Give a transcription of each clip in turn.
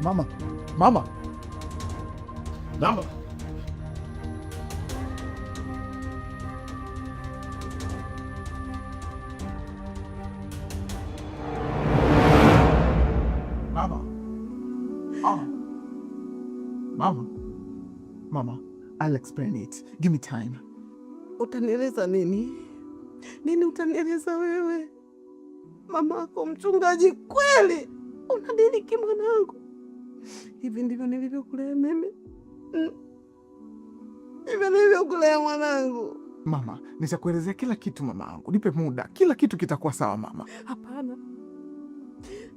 Mama, mama, mama. Mama. Ah. Mama. Mama, I'll explain it. Give me time. Utanieleza nini? Nini utanieleza wewe? Mamako mchungaji kweli? Unadiriki mwanangu? Hivi ndivyo nilivyokulea mimi? Hivi nilivyokulea mwanangu? Mama, nitakuelezea kila kitu mama angu. Nipe muda, kila kitu kitakuwa sawa mama. Hapana,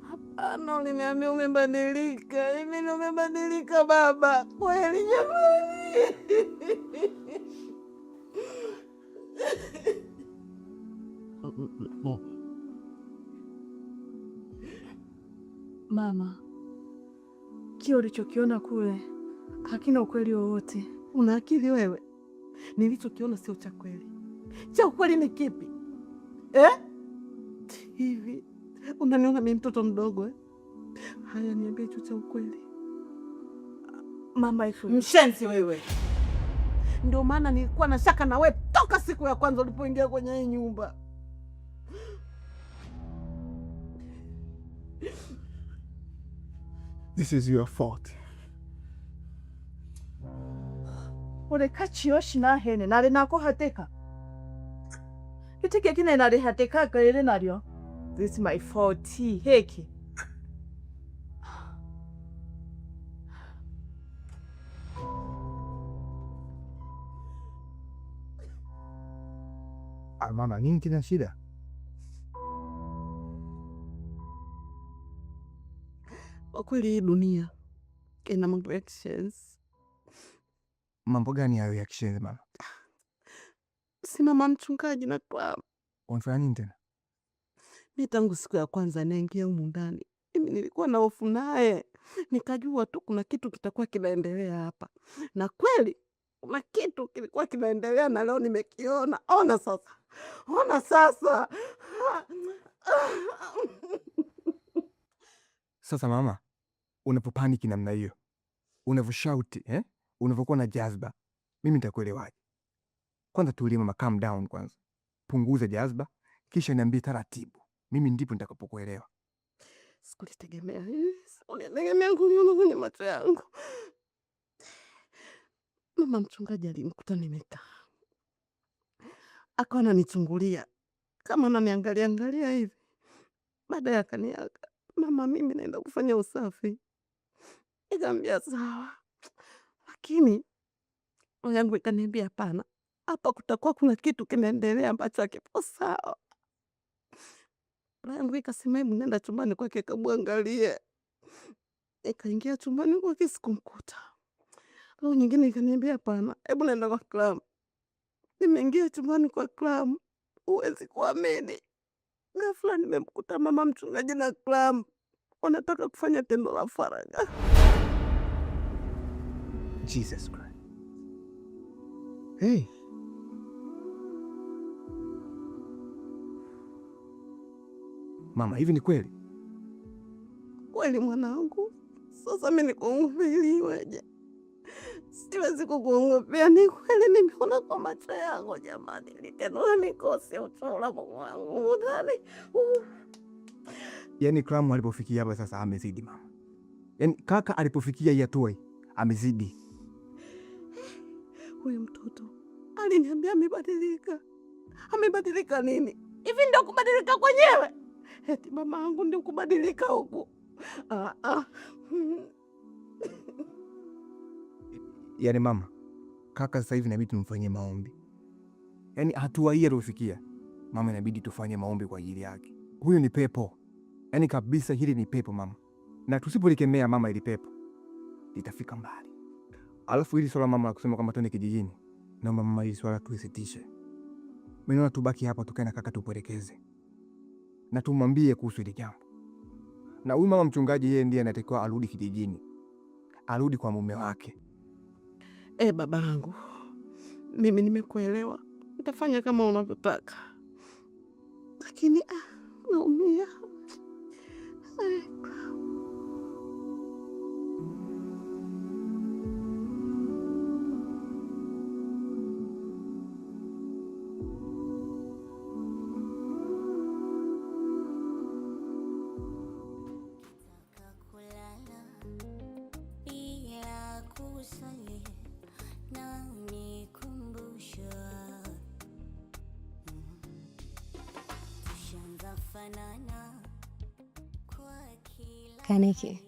hapana, uliniambia umebadilika. Hivi ndio umebadilika baba? Kweli jamani? Mama, kile ulichokiona kule hakina ukweli wowote. Una akili wewe? Nilichokiona sio cha kweli. Cha ukweli ni kipi eh? Hivi unaniona mimi mtoto mdogo eh? Haya, niambie hicho cha ukweli. Mama, ifu Mshenzi wewe! Ndio maana nilikuwa na shaka na wewe toka siku ya kwanza ulipoingia kwenye hii nyumba. This is your fault. Oleka chiyoshi nahene nali nakuhateka kitike kine nali hateka galele nalyo. This is my fault. Heki. Ah, mama, nini kina shida? Kwa kweli hii dunia ina mambo ya kishenzi. Mambo gani hayo ya kishenzi mama? Si mama mchungaji na kwa Unafanya nini tena? mi tangu siku ya kwanza naingia humu ndani, mimi nilikuwa na hofu naye, nikajua tu kuna kitu kitakuwa kinaendelea hapa, na kweli kuna kitu kilikuwa kinaendelea, na leo nimekiona. Ona sasa, ona sasa. Sasa mama, unapopaniki namna hiyo, unavyoshout eh? Unavyokuwa na jazba, mimi nitakuelewaje? Kwanza tulie mama, calm down kwanza, punguza jazba, kisha niambie taratibu, mimi ndipo nitakapokuelewa. Sikulitegemea, sikulitegemea kuliona kwenye macho yangu. Mama mchungaji alinikuta nimekaa, akawa ananichungulia kama ananiangalia angalia hivi. Baadaye akaniaga, mama, mimi naenda kufanya usafi. Nikamwambia sawa, lakini roho yangu ikaniambia hapana, hapa kutakuwa kuna kitu kinaendelea ambacho hakipo sawa. Roho yangu ikasema hebu nenda chumbani kwake kamuangalie. Nikaingia chumbani kwake sikumkuta. Roho nyingine ikaniambia hapana, hebu nenda kwa Clam. Nimeingia chumbani kwa Clam, huwezi kuamini, ghafla nimemkuta mama mchungaji na Clam wanataka kufanya tendo la faragha. Jesus Christ. Hey. Mama, hivi ni kweli? Kweli mwanangu, sasa mimi nikuongopeliweje? Siwezi kukuongopea, ni kweli nimeona kwa macho yangu. Jamani, litendo la mikosi uchola Mungu wangu ndani. Yaani Clam alipofikia hapa sasa amezidi mama. Yaani kaka alipofikia hii hatua hii amezidi. Huyu mtoto aliniambia amebadilika. Amebadilika nini? Hivi ndio kubadilika kwenyewe? Eti mama yangu ndio kubadilika huku? Ah, ah. Yaani mama, kaka sasa hivi inabidi tumfanyie maombi. Yaani hatua hii aliyofikia, mama, inabidi tufanye maombi kwa ajili yake. Huyu ni pepo. Yaani kabisa hili ni pepo mama. Na tusipolikemea mama, ili pepo litafika mbali. Alafu hili swala mama la kusema kwamba twende kijijini, naomba mama, hili swala tuisitishe. Mimi naona tubaki hapa, tukae na kaka tupelekeze na tumwambie kuhusu hili jambo. Na huyu mama mchungaji, yeye ndiye anatakiwa arudi kijijini, arudi kwa mume wake. E, babangu, mimi nimekuelewa, nitafanya kama unavyotaka, lakini naumia. Kaniki,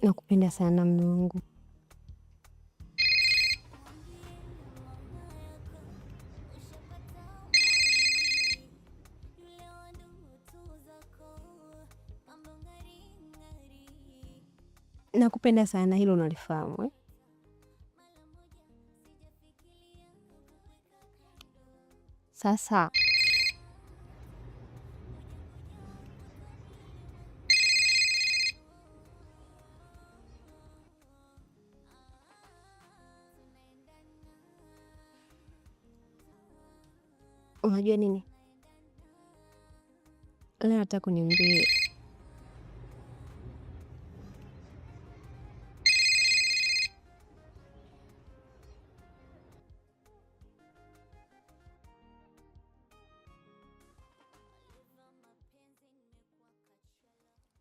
nakupenda sana mume wangu. Nakupenda sana, hilo unalifahamu eh? Sasa unajua nini, leo nataka uniambie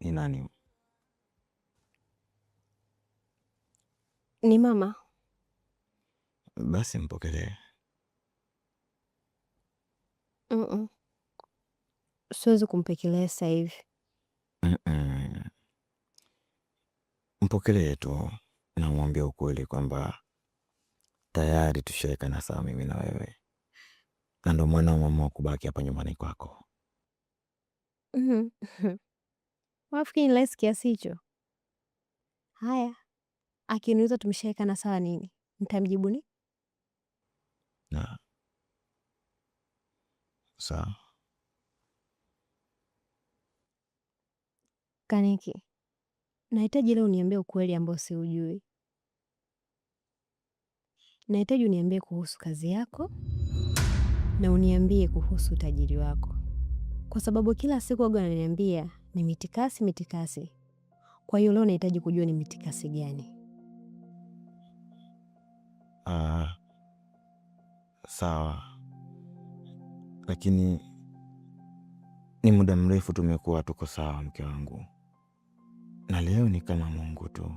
Ni nani? Ni mama. Basi mpokelee. Mm-mm. Siwezi kumpekelea sasa hivi. Mm-mm. Mpokelee tu na umwambie ukweli kwamba tayari tushawekana sawa mimi na wewe, na ndo maana umeamua kubaki hapa nyumbani kwako. Wafikiri ni rahisi kiasi hicho? Haya, akiniuliza tumeshaekana sawa nini, nitamjibu ni Na sawa. Kaniki, nahitaji leo uniambie ukweli ambao siujui. Nahitaji uniambie kuhusu kazi yako na uniambie kuhusu utajiri wako, kwa sababu kila siku waga wananiambia ni mitikasi mitikasi. Kwa hiyo leo nahitaji kujua ni mitikasi gani. Sawa, lakini ni muda mrefu tumekuwa tuko sawa, mke wangu, na leo ni kama Mungu tu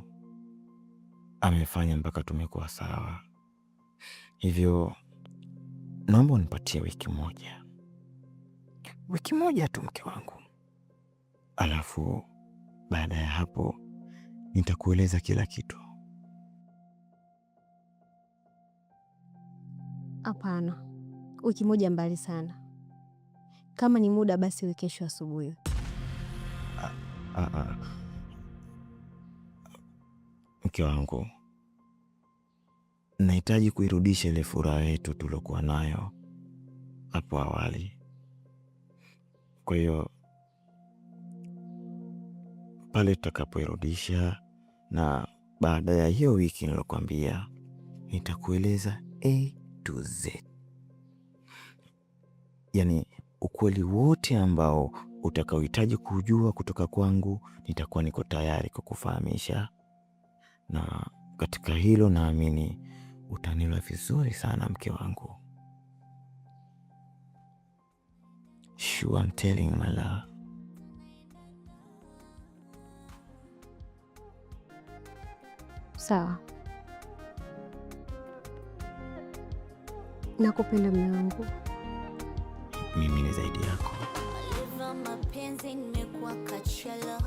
amefanya mpaka tumekuwa sawa. Hivyo naomba unipatie wiki moja, wiki moja tu mke wangu, alafu baada ya hapo nitakueleza kila kitu. Hapana, wiki moja mbali sana. Kama ni muda basi iwe kesho asubuhi. Mke wangu, nahitaji kuirudisha ile furaha yetu tuliokuwa nayo hapo awali. Kwa hiyo pale tutakapoirudisha na baada ya hiyo wiki nilokuambia, nitakueleza A to Z, yaani ukweli wote ambao utakaohitaji kujua kutoka kwangu, nitakuwa niko tayari kukufahamisha, na katika hilo naamini utanila vizuri sana mke wangu. Sure, I'm telling my love. Sawa, nakupenda mume wangu. Mimi ni zaidi yako. Oliva mapenzi nimekuwa kachala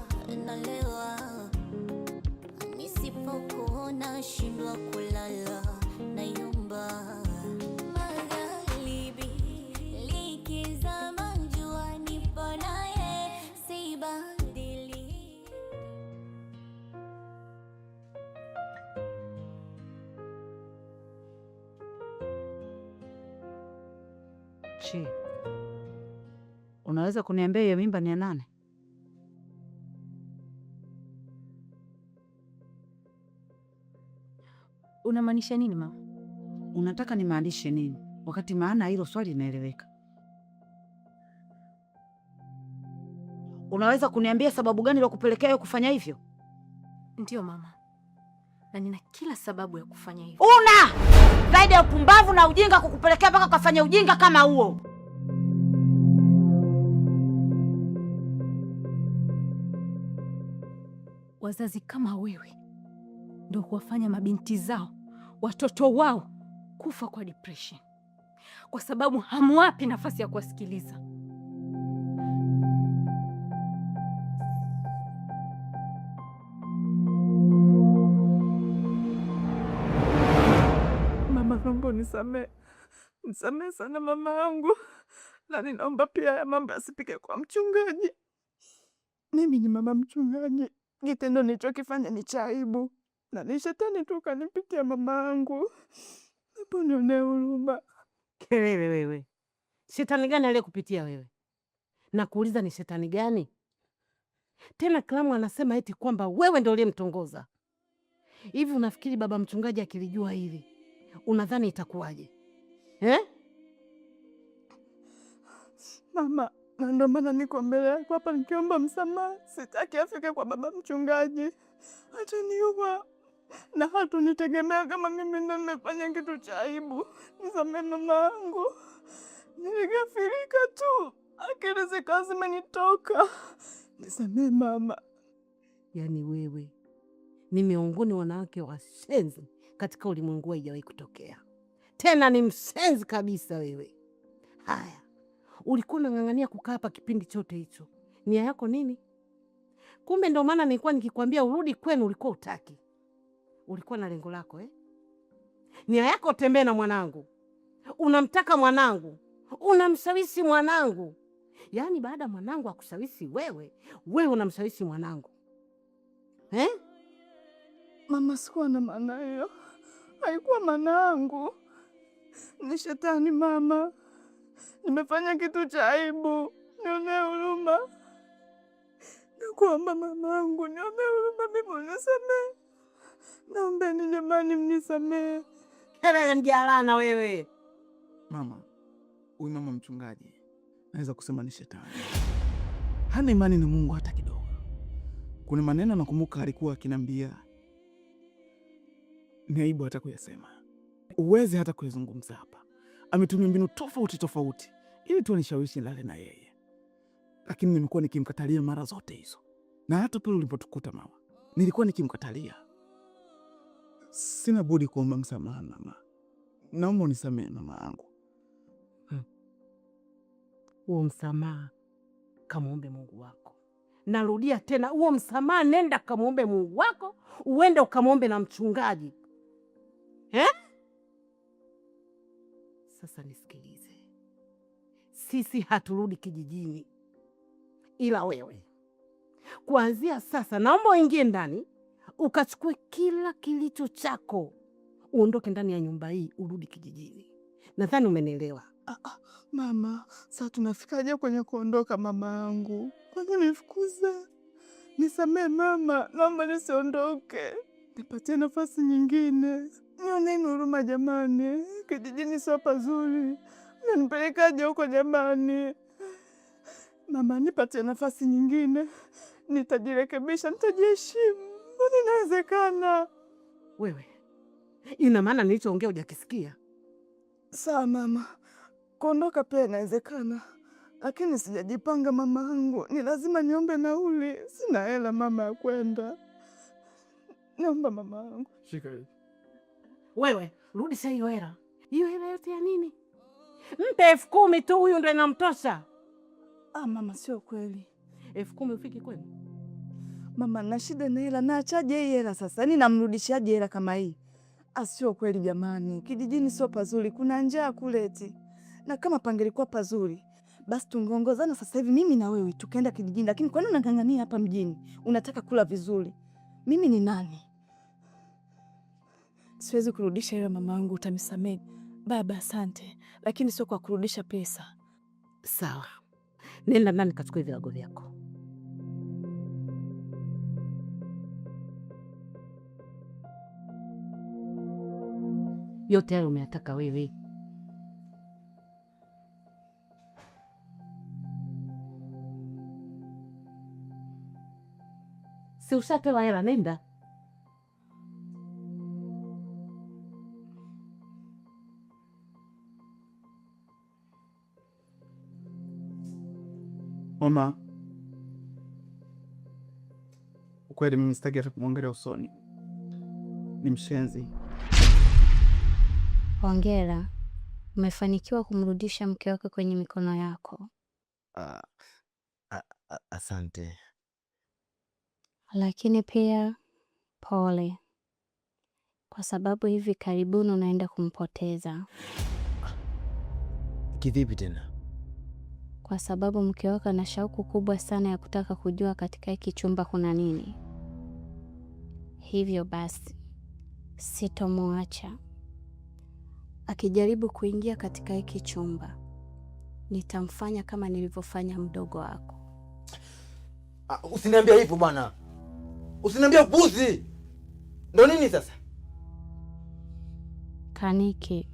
nalewa, nisipokuona shindwa kulala nayumba. Magharibi likizama jua nipo naye sibadili. Chi, unaweza kuniambia hiyo mimba ni ya nani? Unamaanisha nini mama? Unataka nimaanishe nini wakati maana hilo swali inaeleweka? Unaweza kuniambia sababu gani iliyokupelekea wewe kufanya hivyo? Ndiyo mama, na nina kila sababu ya kufanya hivyo. Una zaidi ya upumbavu na ujinga kukupelekea mpaka ukafanya ujinga kama huo. Wazazi kama wewe ndio kuwafanya mabinti zao, watoto wao kufa kwa depression, kwa sababu hamwapi nafasi ya kuwasikiliza. Nisamee, nisamee sana mama yangu, na ninaomba pia ya mambo yasipike kwa mchungaji. Mimi ni mama mchungaji, kitendo nilichokifanya ni cha aibu na ni shetani tu kanipitia mama yangu. Hapo nionee huruma. Kelele wewe, shetani gani aliyekupitia wewe? Nakuuliza, ni shetani gani tena? Klamu anasema eti kwamba wewe ndio uliyemtongoza. Hivi unafikiri baba mchungaji akilijua hili, unadhani itakuwaje eh? Mama, na ndio maana niko mbele yako hapa nikiomba msamaha. Sitaki afike kwa baba mchungaji, ataniua na hatunitegemea kama mimi ndo nimefanya kitu cha aibu. Nisamehe mama yangu, niligafirika tu, akili zikawa zimenitoka. Nisamehe mama. Yaani wewe ni miongoni wanawake washenzi katika ulimwengu, haijawahi kutokea tena. Ni mshenzi kabisa wewe. Haya, ulikuwa unang'ang'ania kukaa hapa kipindi chote hicho, nia yako nini? Kumbe ndo maana nilikuwa nikikwambia urudi kwenu, ulikuwa utaki. Ulikuwa na lengo lako eh? Nia yako utembee na mwanangu, unamtaka mwanangu, unamshawishi mwanangu. Yaani baada ya mwanangu akushawishi wewe, wewe unamshawishi mwanangu eh? Mama, sikuwa na maana hiyo, haikuwa maana yangu. Ni shetani mama, nimefanya kitu cha aibu. Nionee huruma, nakuomba mamangu, nionee huruma, mimi unisamehe. Naombeni jamani, mnisamehe. Kelele mjalana wewe. Mama, huyu mama mchungaji naweza kusema ni shetani, hana imani na Mungu hata kidogo. Kuna maneno nakumbuka alikuwa akiniambia, ni aibu hata kuyasema, uweze hata kuyazungumza hapa. Ametumia mbinu tofauti tofauti ili tu anishawishi nilale na yeye, lakini nimekuwa nikimkatalia mara zote hizo, na hata pale ulipotukuta mama, nilikuwa nikimkatalia. Sina budi kuomba msamaha mama, naomba unisamehe mama yangu. Huo msamaha kamwombe Mungu wako. Narudia tena, huo msamaha nenda kamwombe Mungu wako, uende ukamwombe na mchungaji eh? Sasa nisikilize, sisi haturudi kijijini, ila wewe kuanzia sasa naomba uingie ndani ukachukue kila kilicho chako, uondoke ndani ya nyumba hii, urudi kijijini. Nadhani umenielewa. Ah, ah, mama, sasa tunafikaje kwenye kuondoka mama yangu? Kwanza nifukuze. Nisamee mama, naomba nisiondoke, nipatie nafasi nyingine. Nioneni huruma jamani, kijijini sio pazuri, nanipelekaje huko jamani? Mama, nipatie nafasi nyingine, nitajirekebisha, nitajiheshimu. Mbona inawezekana? Wewe ina maana nilichoongea hujakisikia? Sawa mama, kuondoka pia inawezekana, lakini sijajipanga mama yangu, ni lazima niombe nauli. Sina hela mama ya kwenda. Naomba mama yangu. Shika hii. Wewe rudisha hiyo hela. Hiyo hela yote ya nini? Mpe 10,000 tu, huyu ndo inamtosha. Ah, mama, sio kweli. 10,000 ufiki kwenu? Mama, na shida na hela, naachaje hii hela sasa? Yaani namrudishaje hela kama hii? Ah, sio kweli jamani, kijijini sio pazuri, kuna njaa kule eti. Na kama pangelikuwa pazuri basi tungeongozana sasa hivi mimi na wewe tukaenda kijijini, lakini kwa nini unang'ang'ania hapa mjini? Unataka kula vizuri. Mimi ni nani? Siwezi kurudisha hela mama yangu, utanisamehe baba. Asante, lakini sio kwa kurudisha pesa. Sawa, nenda ndani kachukue virago vyako. Yote hayo umeyataka wewe. Si ushapewa hela, nenda. Mama, ukweli mimi sitaki hata kumwangalia usoni, ni mshenzi. Hongera, umefanikiwa kumrudisha mke wako kwenye mikono yako. Asante. Lakini pia pole. kwa sababu hivi karibuni unaenda kumpoteza. Kivipi tena? Kwa sababu mke wako ana shauku kubwa sana ya kutaka kujua katika hiki chumba kuna nini. Hivyo basi sitomwacha akijaribu kuingia katika hiki chumba. Nitamfanya kama nilivyofanya mdogo wako. Ah, usiniambia hivyo bwana, usiniambia upuzi. Ndo nini sasa? Kaniki,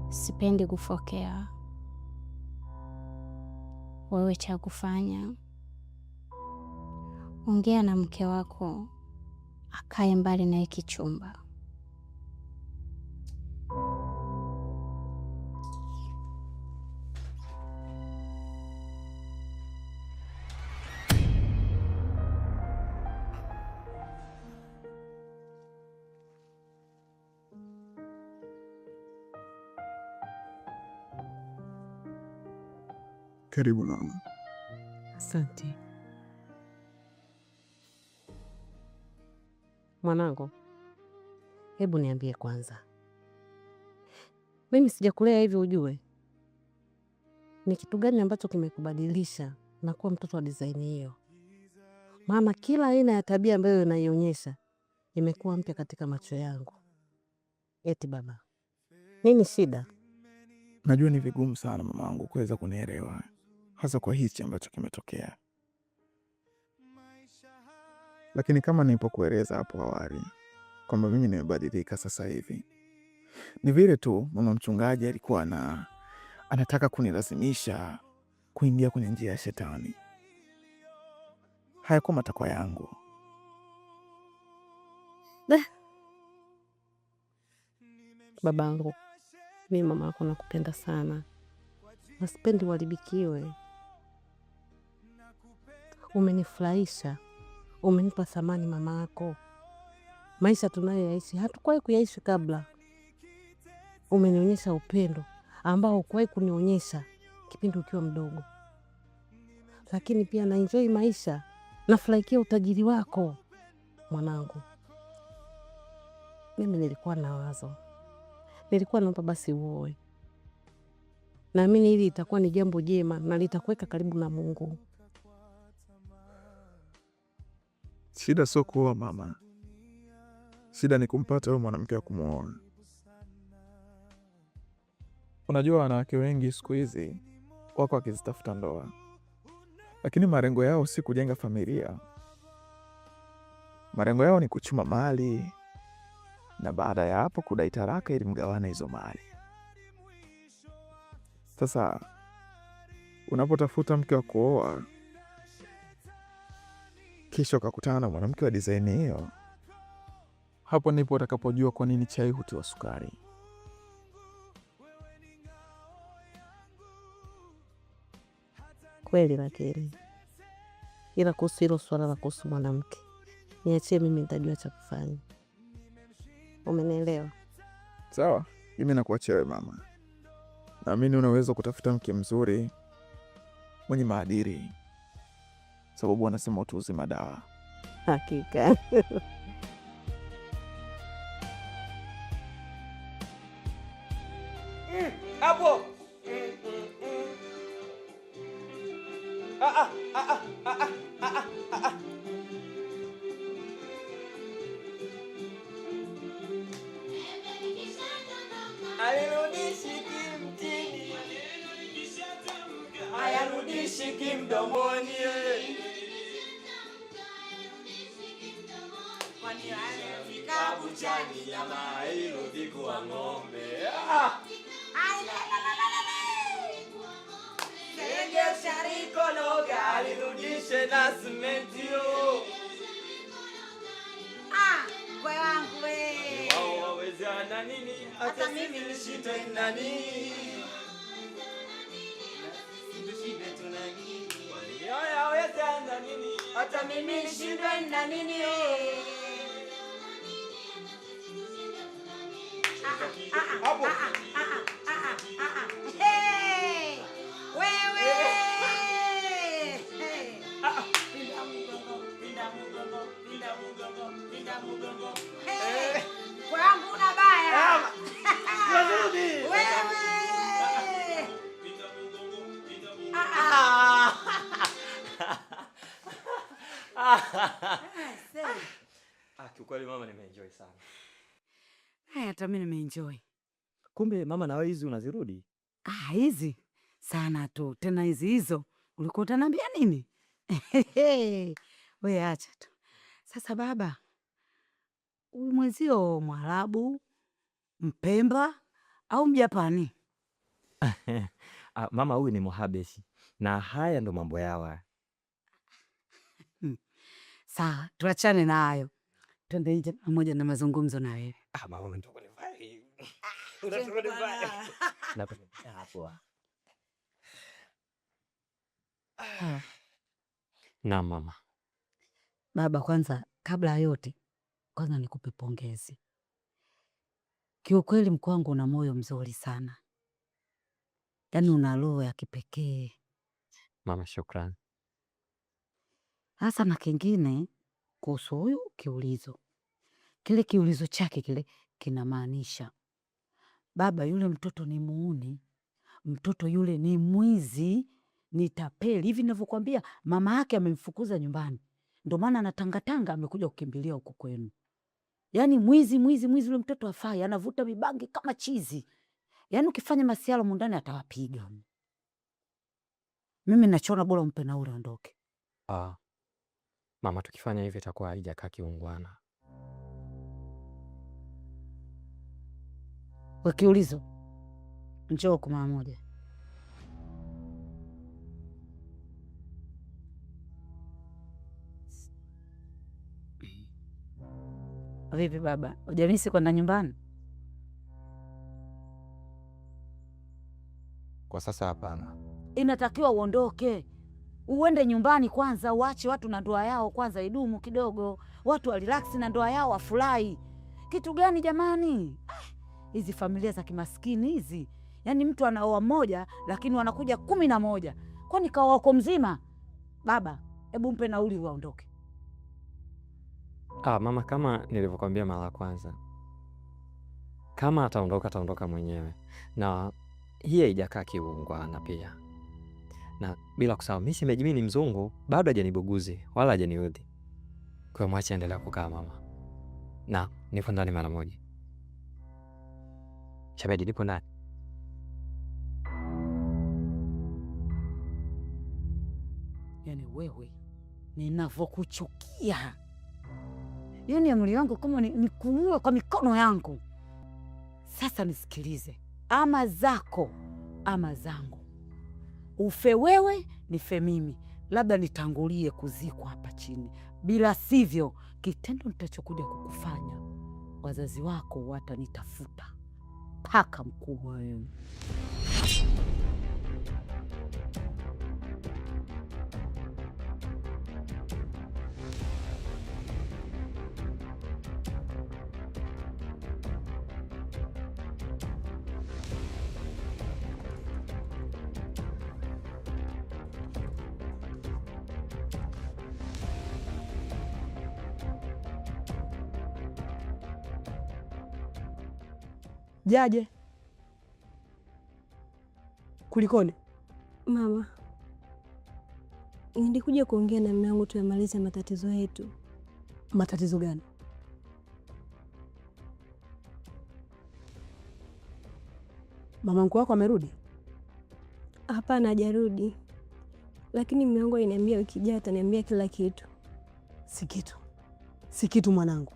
sipendi kufokea. Wewe cha kufanya, ongea na mke wako akae mbali na hiki chumba. Karibu mama. Asante mwanangu. Hebu niambie kwanza, mimi sijakulea hivi ujue, ni kitu gani ambacho kimekubadilisha na kuwa mtoto wa design hiyo? Maana kila aina ya tabia ambayo unaionyesha imekuwa mpya katika macho yangu. Eti baba, nini shida? Najua ni vigumu sana mamangu kuweza kunielewa, hasa kwa hichi ambacho kimetokea, lakini kama nilipokueleza hapo awali kwamba mimi nimebadilika sasa hivi, ni vile tu mama mchungaji alikuwa na anataka kunilazimisha kuingia kwenye njia ya shetani. Hayakuwa matakwa yangu. Babangu, mi mama yako nakupenda sana, na sipendi uharibikiwe. Umenifurahisha, umenipa thamani mama yako. Maisha tunayoyaishi hatukuwahi kuyaishi kabla. Umenionyesha upendo ambao hukuwahi kunionyesha kipindi ukiwa mdogo, lakini pia na enjoy maisha, nafurahikia utajiri wako mwanangu. Mimi nilikuwa na wazo, nilikuwa naomba basi uoe. Naamini hili itakuwa ni jambo jema na litakuweka karibu na Mungu. Shida sio kuoa mama, shida ni kumpata huyo mwanamke wa kumwoa. Unajua, wanawake wengi siku hizi wako wakizitafuta ndoa, lakini malengo yao si kujenga familia. Malengo yao ni kuchuma mali na baada ya hapo kudai talaka ili mgawane hizo mali. Sasa unapotafuta mke wa kuoa kisha ukakutana na mwanamke wa design hiyo, hapo ndipo utakapojua kwa nini chai hutiwa sukari. Kweli, lakini ila kuhusu hilo swala la kuhusu mwanamke niachie mimi, nitajua cha kufanya. Umenielewa? Sawa, mimi nakuachia wewe mama. Naamini unaweza kutafuta mke mzuri mwenye maadili, sababu wanasema utu uzima dawa. Hakika. Hapo. Ah, ah, ah, ah, ah, ah, ah, ah. Alirudishi kimtini, hayarudishi kimdomoni. Kwani alifika buchani, nyama hairudi kuwa ng'ombe. Ah! Senge usharikologa, alirudishe na simenti. Ah, kwe wangu we. Wao wawezana nini? Hata mimi nishinde nani? Tushinde tuna nini? Wao yawezana nini? Hata mimi nishindwe na nini? Hapo. Hey, wewe. Hey. Pinda mugongo, pinda mugongo, pinda mugongo, pinda mugongo. Ah, kiukweli mama nimeenjoy sana. Haya, hata mimi nimeenjoy. Kumbe mama na wewe hizi unazirudi? Ah, hizi sana tu. Tena hizi hizo. Ulikuwa utaniambia nini? Wewe acha tu. Sasa baba, huyu mwenzio Mwarabu, Mpemba au Mjapani? Ah, mama huyu ni Muhabeshi na haya ndo mambo yao. Sawa, tuachane na hayo. Twende nje pamoja na mazungumzo na wewe. Ah, mama unataka nivae. Unataka nivae. Napenda hapo. Na mama. Baba, kwanza kabla ya yote, kwanza nikupe pongezi. Kiukweli mke wangu una moyo mzuri sana, yaani una roho ya kipekee. Mama, shukrani. Hasa na kingine kuhusu huyu kiulizo, kile kiulizo chake kile kinamaanisha baba, yule mtoto ni muuni, mtoto yule ni mwizi, ni tapeli. Hivi ninavyokuambia, mama yake amemfukuza nyumbani, ndio maana anatangatanga, amekuja kukimbilia huku kwenu. Yaani mwizi, mwizi, mwizi, yule mtoto afai, anavuta mibangi kama chizi. Yaani ukifanya masiala mundani atawapiga. Mimi nachoona bora umpe nauli aondoke. Ah, mama, tukifanya hivi itakuwa haijakaa kiungwana. We kiulizo, njoo huku mara moja. Vipi baba, hujamisi kwenda nyumbani? Kwa sasa hapana. Inatakiwa uondoke uende nyumbani kwanza, uache watu na ndoa yao kwanza idumu kidogo, watu wa relax na ndoa yao wafurahi. Kitu gani jamani? Hizi familia za kimaskini hizi, yaani mtu anaoa mmoja lakini wanakuja 11. Kwani kaoa uko mzima? Baba, hebu mpe nauli uondoke. Ah, mama, kama nilivyokuambia mara ya kwanza, kama ataondoka ataondoka mwenyewe, na hii haijakaa kiungwana pia. Na bila kusahau mimi shemeji mimi ni mzungu, bado hajanibuguzi wala hajaniudhi. Kwa hiyo mwache endelea kukaa mama. Na nipo ndani mara moja. Shemeji, nipo ndani. Yaani wewe ninavyokuchukia. Yaani amri yangu kama nikuue kwa mikono yangu. Sasa nisikilize, ama zako ama zangu. Ufe wewe nife mimi, labda nitangulie kuzikwa hapa chini. Bila sivyo kitendo nitachokuja kukufanya, wazazi wako watanitafuta paka mkubwa wewe. Jaje, kulikoni? Mama, nilikuja kuongea na mume wangu tuyamalize matatizo yetu. Matatizo gani? Mama mkwe wako amerudi? Hapana, hajarudi, lakini mume wangu aliniambia wiki ijayo ataniambia kila kitu. Si kitu, si kitu mwanangu.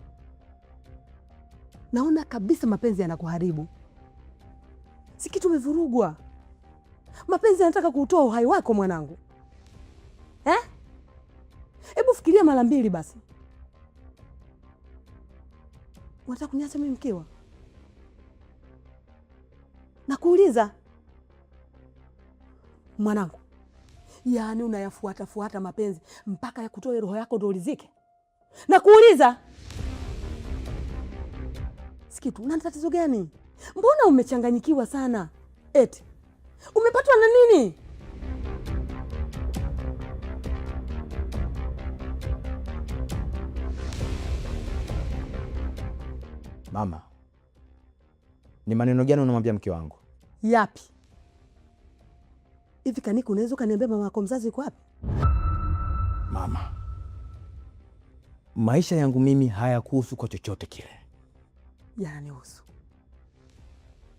Naona kabisa mapenzi yanakuharibu. Si kitu, umevurugwa. Mapenzi yanataka kuutoa uhai wako mwanangu. Eh? Hebu fikiria mara mbili basi. Unataka kuniacha mimi mkiwa? Nakuuliza mwanangu, yaani unayafuata fuata mapenzi mpaka yakutoe roho yako ndio ulizike? Nakuuliza Sikitu, una tatizo gani? Mbona umechanganyikiwa sana? Eti umepatwa na nini? Mama, ni maneno gani unamwambia mke wangu? Yapi? Hivi Kaniki, unaweza ukaniambia mama yako mzazi yuko wapi? Mama, Maisha yangu mimi hayakuhusu kwa chochote kile. Yananihusu,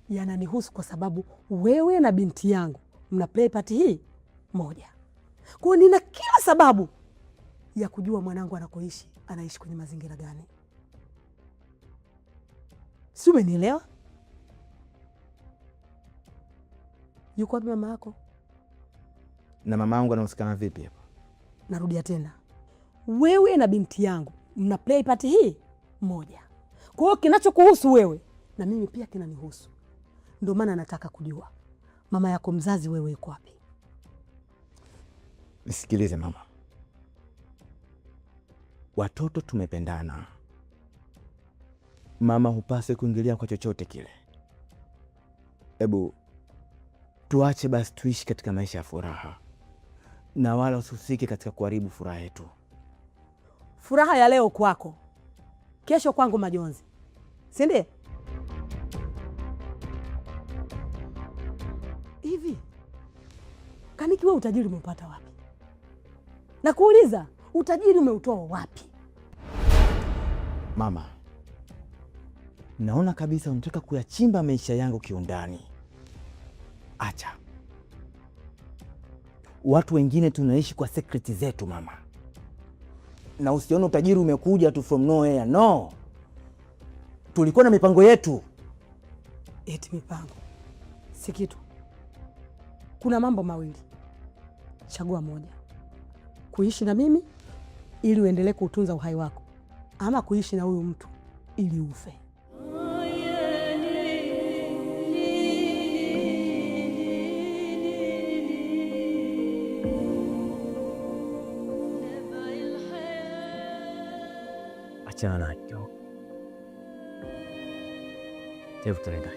yananihusu kwa sababu wewe na binti yangu mna play part hii moja. Kwa hiyo nina kila sababu ya kujua mwanangu anakoishi, anaishi kwenye mazingira gani. Si umenielewa? Yuko wapi mama yako? Na mama yangu anahusikana vipi hapa? Narudia tena, wewe na binti yangu mna play part hii moja. Kwa hiyo kinachokuhusu wewe na mimi pia kinanihusu. Ndio maana nataka kujua mama yako mzazi wewe yuko wapi? Nisikilize mama, watoto tumependana. Mama, hupaswi kuingilia kwa chochote kile. Hebu tuache basi tuishi katika maisha ya furaha, na wala usihusike katika kuharibu furaha yetu. Furaha ya leo kwako, kesho kwangu majonzi, si ndiyo? Hivi Kaniki, wewe utajiri umeupata wapi? Nakuuliza, utajiri umeutoa wapi? Mama, naona kabisa unataka kuyachimba maisha yangu kiundani. Acha, watu wengine tunaishi kwa secret zetu mama, na usione utajiri umekuja tu from nowhere. No, tulikuwa na mipango yetu. Eti mipango si kitu. Kuna mambo mawili, chagua moja: kuishi na mimi ili uendelee kuutunza uhai wako, ama kuishi na huyu mtu ili ufe. Achana nacho. Hebu tuende.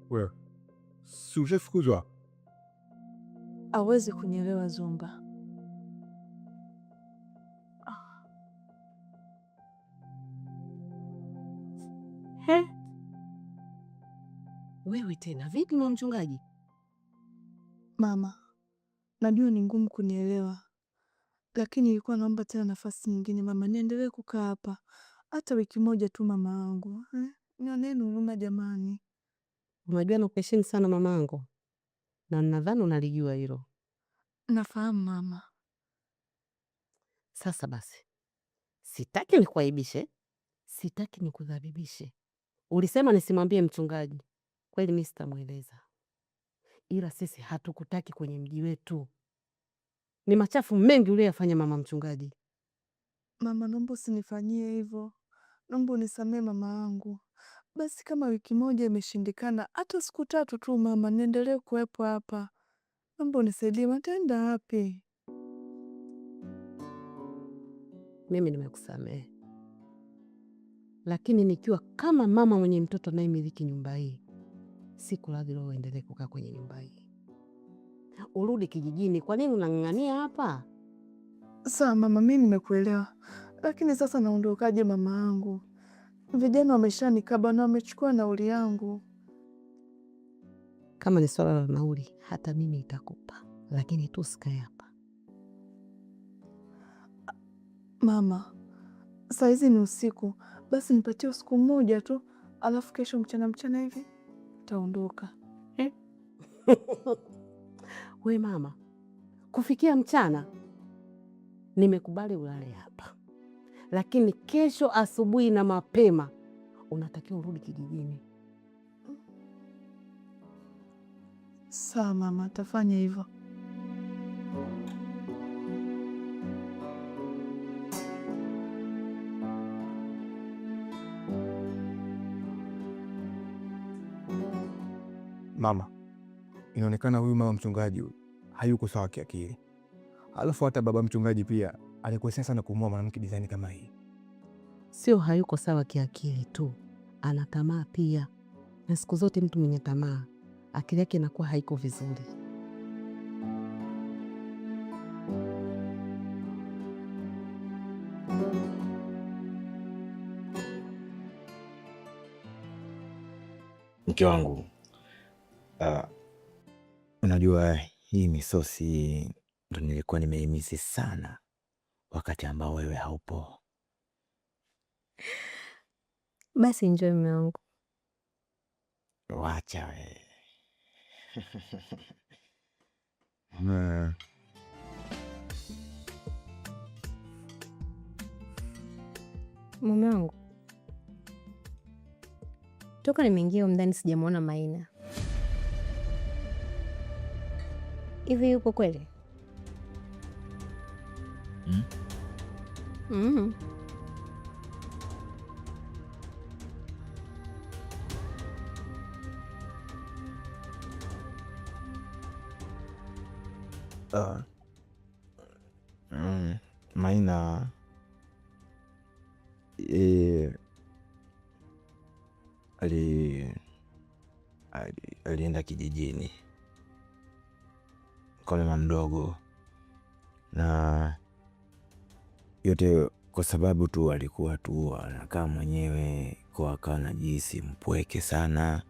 Wewe si ushafukuzwa? Hawezi kunielewa Zumba. He? Wewe tena vipi mwa mchungaji? Mama, najua ni ngumu kunielewa, lakini nilikuwa naomba tena nafasi nyingine mama, niendelee kukaa hapa hata wiki moja tu mama yangu eh? Nioneni huruma jamani. Unajua nakuheshimu sana mamangu, na nadhani unalijua hilo. Nafahamu mama. Sasa basi, sitaki nikuaibishe, sitaki nikudhalibishe. Ulisema nisimwambie mchungaji, kweli mimi sitamweleza, ila sisi hatukutaki kwenye mji wetu. Ni machafu mengi uliyoyafanya mama mchungaji. Mama, naomba usinifanyie hivyo, naomba unisamee mama yangu. Basi kama wiki moja imeshindikana, hata siku 3 tu mama, niendelee kuwepo hapa. Naomba unisaidie, nitaenda wapi? Mimi nimekusamehe, lakini nikiwa kama mama mwenye mtoto anayemiliki nyumba hii, siku radhi wewe uendelee kukaa kwenye nyumba hii, urudi kijijini. Kwa nini unang'ang'ania hapa? Sawa mama, mimi nimekuelewa, lakini sasa naondokaje mama yangu? Vijana wameshanikaba na wamechukua nauli yangu. Kama ni swala la nauli, hata mimi nitakupa, lakini tu usikae hapa. Mama, saa hizi ni usiku, basi nipatie usiku mmoja tu, alafu kesho mchana mchana hivi taondoka. Eh? We mama, kufikia mchana nimekubali ulale hapa, lakini kesho asubuhi na mapema unatakiwa urudi kijijini. Sawa mama, tafanya hivyo. Mama, inaonekana huyu mama mchungaji huyu hayuko sawa kiakili. Alafu hata baba mchungaji pia alikosea sana kumwoa mwanamke design kama hii. Sio hayuko sawa kiakili tu, ana tamaa pia, na siku zote mtu mwenye tamaa akili yake inakuwa haiko vizuri. Mke wangu, unajua hii misosi ndo nilikuwa nimeimisi sana wakati ambao wewe haupo. Basi enjoy mume wangu. Wacha we. Mume wangu, toka nimeingia humu ndani sijamwona Maina. Hivi yupo kweli? Hmm? Mm. Uh, Maina ali alienda kijijini kwa mama mdogo, na yote kwa sababu tu alikuwa tu anakaa mwenyewe, kwa akawa anajihisi mpweke sana.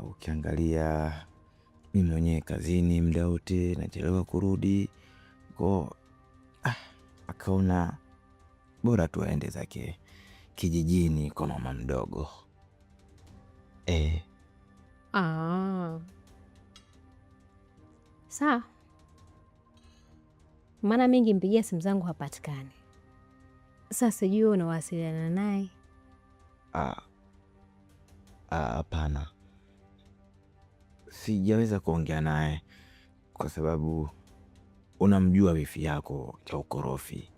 Ukiangalia mimi mwenyewe kazini muda wote nachelewa kurudi ko, akaona bora tu aende zake kijijini kwa mama mdogo. Ah. Sawa, maana mingi mpigia simu zangu hapatikani. Sasa sijui unawasiliana naye. Hapana, sijaweza kuongea naye kwa sababu unamjua wifi yako cha ukorofi,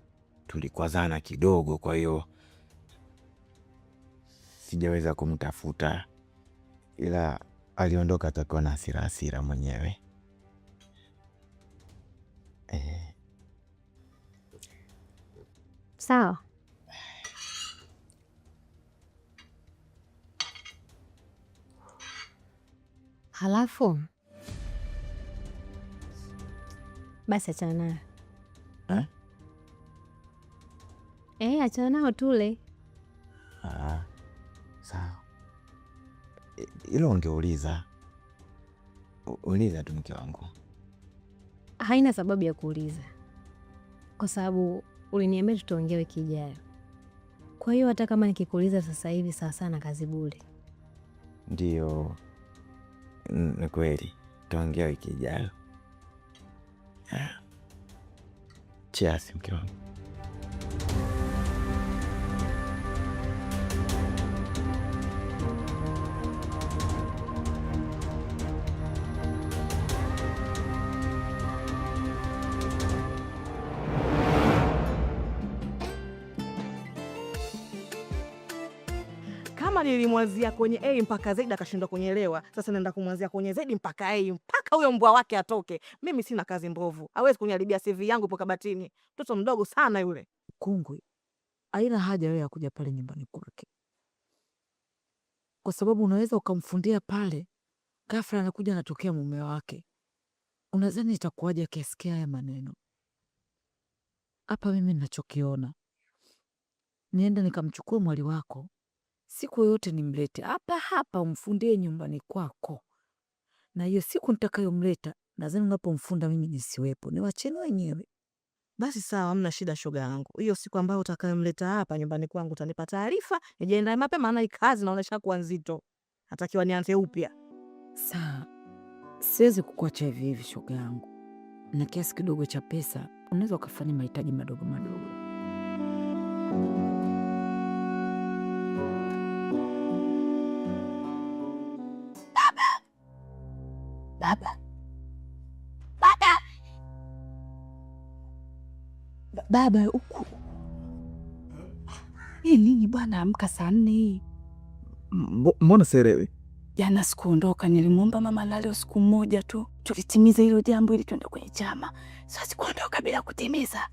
tulikwazana kidogo, kwa hiyo sijaweza kumtafuta, ila aliondoka atakuwa na hasira hasira mwenyewe. Sawa. Halafu basi achana nayo eh? Achana nao tule. Sawa, ilo ungeuliza uliza tu mke wangu. Haina sababu ya kuuliza kwa sababu uliniambia tutaongea wiki ijayo. Kwa hiyo hata kama nikikuuliza sasa hivi sawa sana kazi bure. Ndio, ni kweli, tutaongea wiki ijayo. Cheers mke wangu. Kama nilimwanzia kwenye A mpaka Z akashindwa kunyelewa, sasa naenda kumwanzia kwenye Z mpaka A mpaka huyo mbwa wake atoke. Mimi sina kazi mbovu, hawezi kuniharibia CV yangu ipo kabatini. Mtoto mdogo sana yule. Kungwi, haina haja wewe ya kuja pale nyumbani kwake, kwa sababu unaweza ukamfundia pale, ghafla anakuja anatokea mume wake. Unadhani itakuwaje akisikia haya maneno? Hapa mimi ninachokiona, niende nikamchukue mwali wako siku yoyote nimlete hapa hapa, umfundie nyumbani kwako, na hiyo siku nitakayomleta, nadhani unapomfunda mimi nisiwepo, niwacheni wenyewe. Basi sawa, hamna shida shoga yangu. Hiyo siku ambayo utakayomleta hapa nyumbani kwangu utanipa taarifa, nijiandae mapema, maana hii kazi naona kuwa nzito, natakiwa nianze upya. Sawa, siwezi kukuacha hivi hivi shoga yangu, na kiasi kidogo cha pesa unaweza ukafanya mahitaji madogo madogo. Baba, baba, baba, huku hii nini bwana? Amka saa 4 hii. Mbona sielewi? Jana sikuondoka, nilimwomba mama lale usiku mmoja tu tulitimiza hilo jambo ili tuende kwenye chama. Sasa sikuondoka bila kutimiza.